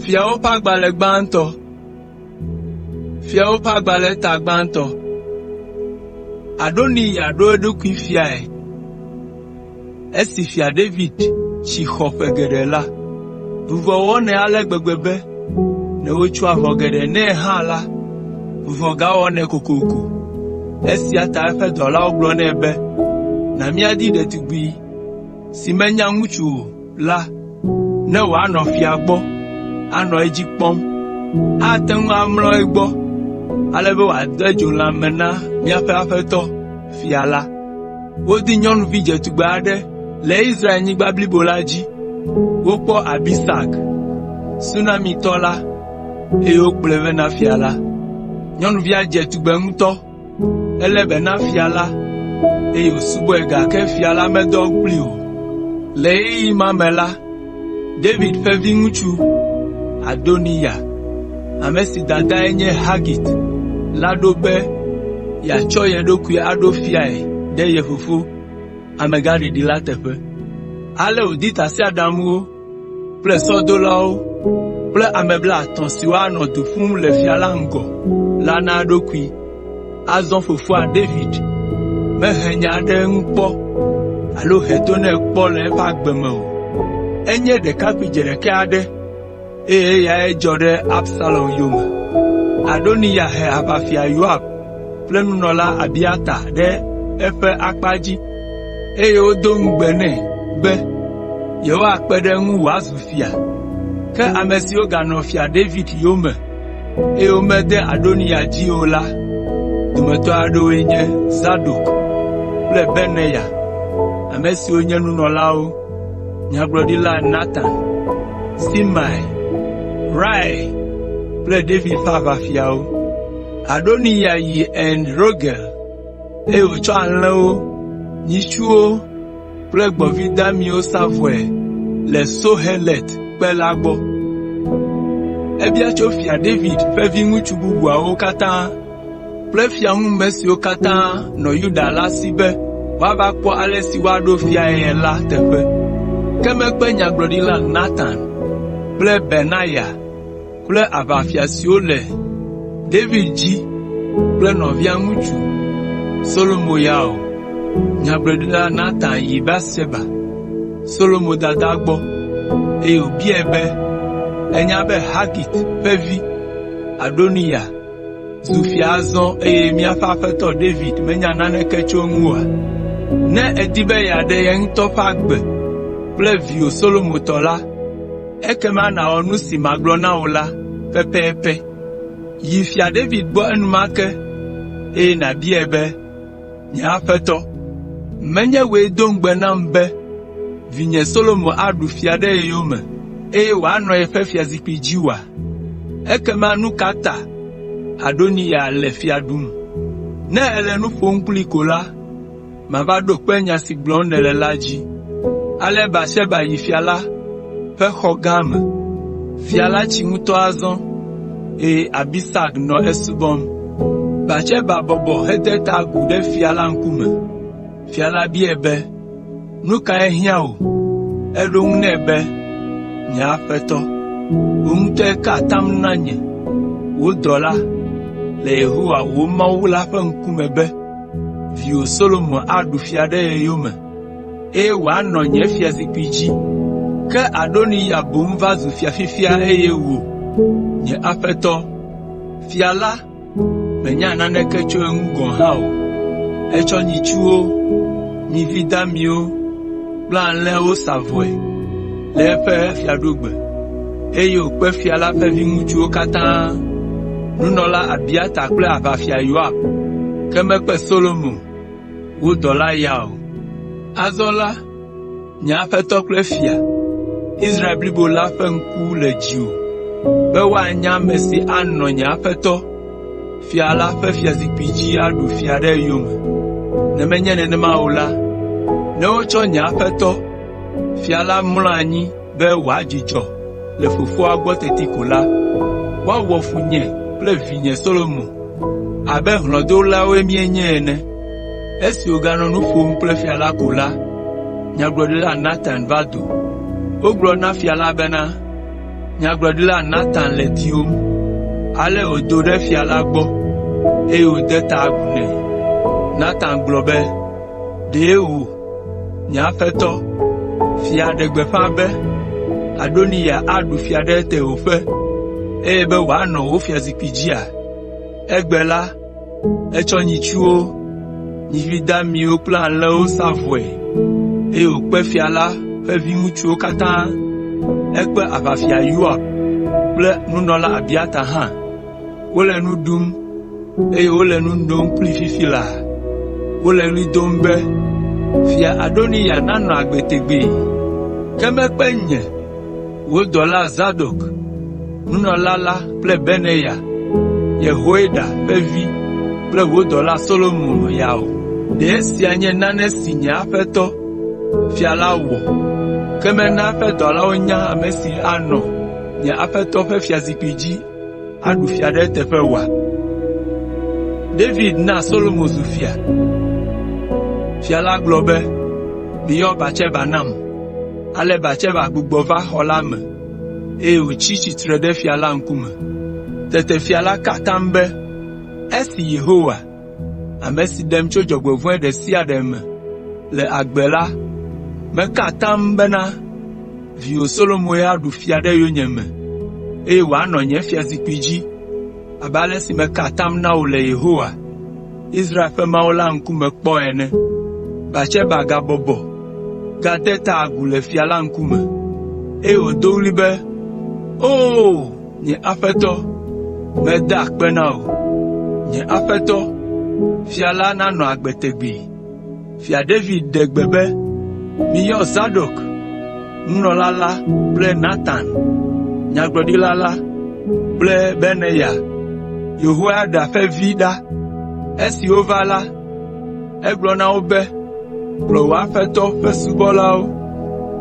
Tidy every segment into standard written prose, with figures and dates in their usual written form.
Fiawo ƒe agbalẽ gbãtɔ. Fiawo ƒe agbalẽ ta gbãtɔ. Adoniya ɖo eɖokui fiae. Esi Fia David tsi xɔ ƒe geɖe la, vuvɔ wɔnɛ ale gbegbe be ne wotsɔ avɔ geɖe nɛ hã la, vuvɔ gawɔnɛ kokoko. Esia ta eƒe dɔlawo gblɔ nɛ be, “Na míadi ɖetugbi si menya ŋutsu o la ne wòanɔ fia gbɔ, anɔ edzi kpɔm. Ate ŋu amlɔ egbɔ, ale be wòade dzo lãme na míaƒe aƒetɔ, fia la.” Wodi nyɔnuvi dzetugbe aɖe le Israelnyigba blibo la dzi. Wokpɔ Abisag, Sunamitɔ la, eye wokplɔe vɛ na fia la. Nyɔnuvia dze tugbe ŋutɔ. Elé be na fia la, eye wòsubɔe gake fia la medɔ kplii o. Le ɣeyiɣi ma me la, David ƒe viŋutsu, Adoniya, ame si dadae nye Hagit la ɖo be yeatsɔ ye ɖokui aɖo fiae ɖe ye fofo, amegãɖeɖi la teƒe. Ale wòdi tasiaɖamwo kple sɔdolawo kple ame blaetɔ̃ siwo anɔ du ƒum le fia la ŋgɔ la na eɖokui. Azɔ fofoa David mehe nya ɖe eŋu kpɔ alo he to nɛ kpɔ le eƒe agbe me o. Enye ɖekakpui dzeɖekɛ aɖe eye eyae dzɔ ɖe Absalom yome. Adoniya he aʋafia Yoab kple nunɔla Abiata ɖe eƒe akpa dzi eye wodo ŋugbe nɛ be yewoakpe ɖe eŋu wòazu fia. Ke ame siwo ganɔ Fia David yome eye womede Adoniya dzi o la dometɔ aɖewoe nye Zadok kple Benaya, ame siwo nye nunɔlawo, Nyagblɔɖila Natan, Simei, Rei kple David ƒe aʋafiawo. Adoniya yi En Rogel, eye wòtsɔ alẽwo, nyitsuwo kple gbɔ̃vi damiwo sa vɔe le Sohelet kpe la gbɔ. Ebia tso Fia David ƒe viŋutsu bubuawo katã kple fiaŋume siwo katã nɔ Yuda la si be woava kpɔ ale si woaɖo fiae la teƒe. Ke mekpe Nyagblɔɖila Natan kple Benaya kple aʋafia siwo le David dzi kple nɔvia ŋutsu Solomo ya o. Nyagblɔɖila Natan yi Batseba, Solomo dada gbɔ, eye wòbiae be, “Ènya be Hagit ƒe vi, Adoniya, zu fia azɔ eye míaƒe aƒetɔ David menya naneke tso eŋu oa? Ne èdi be yeaɖe ye ŋutɔ ƒe agbe kple viwò Solomo tɔ la, ekema nàwɔ nu si magblɔ na wò la pɛpɛpɛ. Yi Fia David gbɔ enumake, eye nàbiae be, ‘Nye aƒetɔ, menye wòe do ŋugbe nam be vinye Solomo aɖu fia ɖe ye yome, eye wòanɔ yeƒe fiazikpui dzi oa? Ekema nu ka ta Adoniya le fia ɖum?’ Ne èle nu ƒom kplii ko la, mava ɖo kpe nya si gblɔm nèle la dzi.” Ale Batseba yi fia la ƒe xɔ gã me. Fia la tsi ŋutɔ azɔ, eye Abisag nɔ esubɔm. Batseba bɔbɔ hede ta agu ɖe fia la ŋkume. Fia la biae be, “Nu kae hiã wò?” Eɖo eŋu nɛ be, “Nye aƒetɔ, wò ŋutɔe ka atam na nye, wò dɔla, le Yehowa wò Mawu la ƒe ŋkume be, ‘Viwò Solomo aɖu fia ɖe ye yome, eye wòanɔ nye fiazikpui dzi.’ Ke Adoniya boŋ va zu fia fifia eye wò, nye aƒetɔ, fia la, mènya naneke tso eŋu gɔ̃ hã o. Etsɔ nyitsuwo, nyivi damiwo kple alẽwo sa vɔe le eƒe fiaɖugbe, eye wòkpe fia la ƒe viŋutsuwo katã, nunɔla Abiata kple aʋafia Yoab, ke mekpe Solomo, wò dɔla ya o. Azɔ la, nye aƒetɔ kple fia, Israel blibo la ƒe ŋku le dziwò be woanya ame si anɔ nye aƒetɔ, fia la ƒe fiazikpui dzi aɖu fia ɖe eyome. Ne menye nenema o la, ne wotsɔ nye aƒetɔ, fia la mlɔ anyi be wòadzudzɔ le fofoa gbɔ teti ko la, woawɔ fu nye kple vinye Solomo abe hlɔ̃dolawoe míenye ene.” Esi wòganɔ nu ƒom kple fia la ko la, Nyagblɔɖila Natan va do. Wogblɔ na fia la bena, Nyagblɔɖila Natan le diwòm.” Ale wòdo ɖe fia la gbɔ, eye wòde ta agu nɛ. Natan gblɔ be, “Ɖe wò, nye aƒetɔ, fia ɖe gbeƒã be Adoniya aɖu fia ɖe tewòƒe, eye be wòanɔ wò fiazikpui dzia? Egbe la, etsɔ nyitsuwo, nyivi damiwo kple alẽwo sa vɔe, eye wòkpe fia la ƒe viŋutsuwo katã. Ekpe aʋafia Yoab kple nunɔla Abiata hã. Wole nu ɖum, eye wole nu nom kplii fifi laa. Wole ɣli dom be, ‘Fia Adoniya nanɔ agbe tegbee!’ Ke mekpe nye, wò dɔla Zadok, nunɔla la kple Benaya, Yehoiada ƒe vi kple wò dɔla Solomo ya o. Ɖe esia nye nane si nye aƒetɔ, fia la wɔ, ke mena eƒe dɔlawo nya ame si anɔ nye aƒetɔ ƒe fiazikpui dzi aɖu fia ɖe eteƒe oa?” David na Solomo zu fia. Fia la gblɔ be, “Miyɔ Batseba nam.” Ale Batseba gbugbɔ va xɔ la me, eye wòtsi tsitre ɖe fia la ŋkume. Tete fia la ka atam be, “Esi Yehowa, ame si ɖem tso dzɔgbevɔ̃e ɖe sia ɖe me le agbe la, meka atam bena viwò Solomo aɖu fia ɖe yonyeme, eye wòanɔ nye fiazikpui dzi abe ale si meka atam na wò le Yehowa, Israel ƒe Mawu la ŋkume kpɔ ene.” Batseba gabɔbɔ, gade ta agu le fia la ŋkume, eye wòdo ɣli be, “Oo, nye aƒetɔ, meda akpe na wò. Nye aƒetɔ, fia la nanɔ agbe tegbee!” Fia David ɖe gbe be, “Miyɔ Zadok, nunɔla la kple Natan, nyagblɔɖila la kple Benaya, Yehoiada ƒe vi ɖa.” Esi wova la, egblɔ na wo be, “Kplɔ wò aƒetɔ ƒe subɔlawo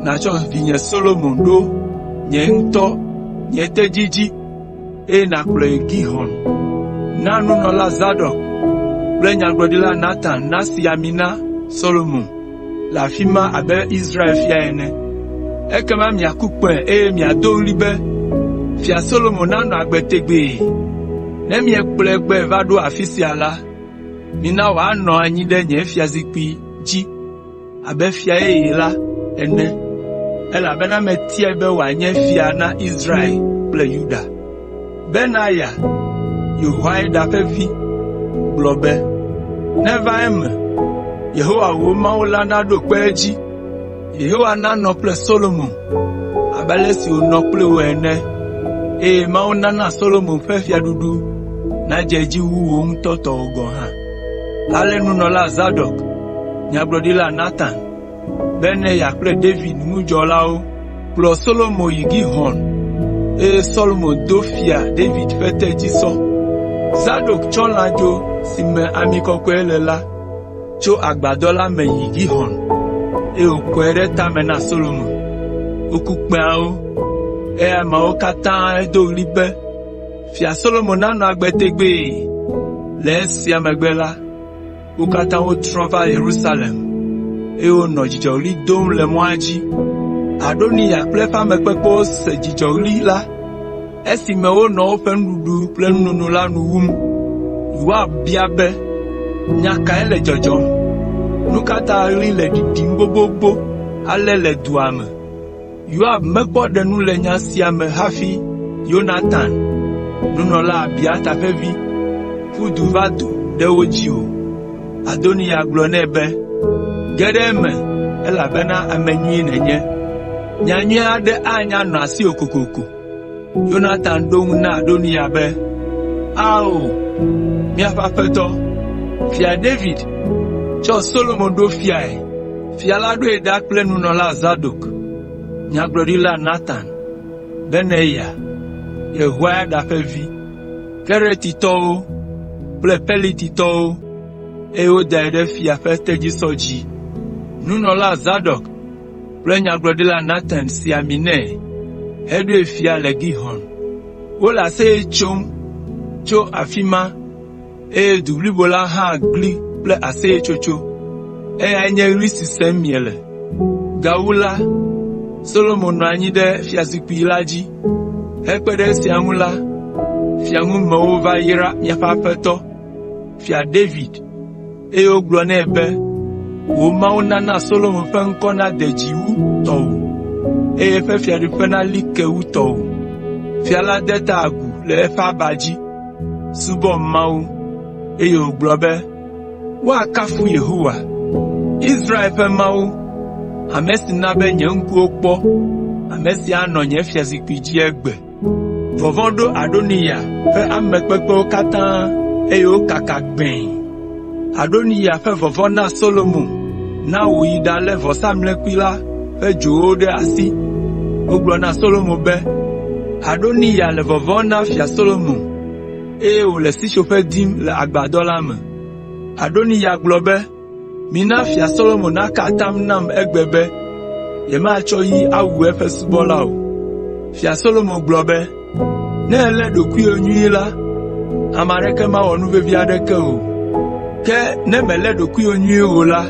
nàtsɔ vinye Solomo ɖo nye ŋutɔ nye tedzi dzi eye nàkplɔe yi Gihon. Na nunɔla Zadok kple nyagblɔɖila Natan nasi ami na Solomo le afi ma abe Israel fia ene. Ekema miaku kpẽ eye miado ɣli be, ‘Fia Solomo nanɔ agbe tegbee!’ Ne miekplɔe gbɔe va ɖo afi sia la, mina wòanɔ anyi ɖe nye fiazikpui dzi abe fia yeye la ene, elabena metiae be wòanye fia na Israel kple Yuda.” Benaya, Yehoiada ƒe vi, gblɔ be, “Neva eme! Yehowa wò Mawu la naɖo kpe edzi. Yehowa nanɔ kple Solomo abe ale si wònɔ kpli wò ene, eye Mawu nana Solomo ƒe fiaɖuɖu nadze edzi wu wò ŋutɔ tɔwò gɔ̃ hã.” Ale nunɔla Zadok, nyagblɔɖila Natan, Benaya kple David ŋudzɔlawo kplɔ Solomo yi Gihon, eye Solomo do Fia David ƒe tedzisɔ. Zadok tsɔ lãdzo si me ami kɔkɔe le la tso agbadɔ la me yi Gihon, eye wòkɔe ɖe tame na Solomo. Woku kpẽawo, eye ameawo katã do ɣli be, “Fia Solomo nanɔ agbe tegbee!” Le esia megbe la, wo katã wotrɔ va Yerusalem, eye wonɔ dzidzɔɣli dom le mɔa dzi. Adoniya kple eƒe ame kpekpewo se dzidzɔɣli la esime wonɔ woƒe nuɖuɖu kple nunono la nu wum. Yoab bia be, “Nya kae le dzɔdzɔm? Nu ka ta ɣli le ɖiɖim bobobo ale le dua me?” Yoab mekpɔ ɖe nu le nya sia me hafi Yonatan, nunɔla Abiata ƒe vi, ƒu du va do ɖe wo dzi o. Adoniya gblɔ nɛ be, “Ge ɖe eme elabena ame nyui nènye. Nya nyui aɖe anya nɔ asiwò kokoko.” Yonatan ɖo eŋu na Adoniya be, “Ao, míaƒe aƒetɔ, Fia David tsɔ Solomo ɖo fiae. Fia la ɖoe ɖa kple nunɔla Zadok, nyagblɔɖila Natan, Benaya, Yehoiada ƒe vi, Keretitɔwo kple Peletitɔwo, eye wodae ɖe fia ƒe tedzisɔ dzi. Nunɔla Zadok kple nyagblɔɖila Natan si ami nɛ heɖoe fia le Gihon. Wole aseye tsom tso afi ma eye du blibo la hã gli kple aseyetsotso. Eyae nye ɣli si sem miele. Gawu la, Solomo nɔ anyi ɖe fiazikpui la dzi. Hekpe ɖe esia ŋu la, fiaŋumewo va yra míaƒe aƒetɔ, Fia David, eye wogblɔ nɛ be, ‘Wò Mawu nana Solomo ƒe ŋkɔ nade dzi wu tɔwò, eye eƒe fiaɖuƒe nali ke wu tɔwò!’ Fia la de ta agu le eƒe aba dzi, subɔ Mawu, eye wògblɔ be, “Woakafu Yehowa, Israel ƒe Mawu, ame si na be nye ŋkuwo kpɔ ame si anɔ nye fiazikpui dzi egbe.” Vɔvɔ̃ ɖo Adoniya ƒe ame kpekpewo katã eye wokaka gbẽe. Adoniya ƒe vɔvɔ̃ na Solomo na wòyi ɖalé vɔsamlekpui la ƒe dzowo ɖe asi. Wogblɔ na Solomo be, “Adoniya le vɔvɔ̃m na Fia Solomo eye wòle sitsoƒe dim le agbadɔ la me.” Adoniya gblɔ be, “Mina Fia Solomo naka atam nam egbe be yematsɔ yi awu eƒe subɔla o.” Fia Solomo gblɔ be, “Ne èlé ɖokuiwò nyuie la, ame aɖeke mawɔ nuvevi aɖeke wò o, ke ne mèlé ɖokuiwò nyuie o la,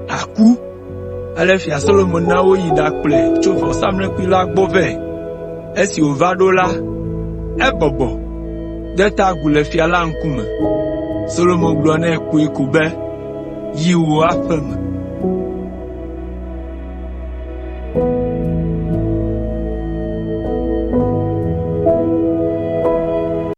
àku.” Ale Fia Solomo na woyi ɖakplɔe tso vɔsamlekpui la gbɔ vɛ. Esi wòva ɖo la, ebɔbɔ, de ta agu le fia la ŋkume. Solomo gblɔ nɛ kpuie ko be, “Yi wò aƒe me.”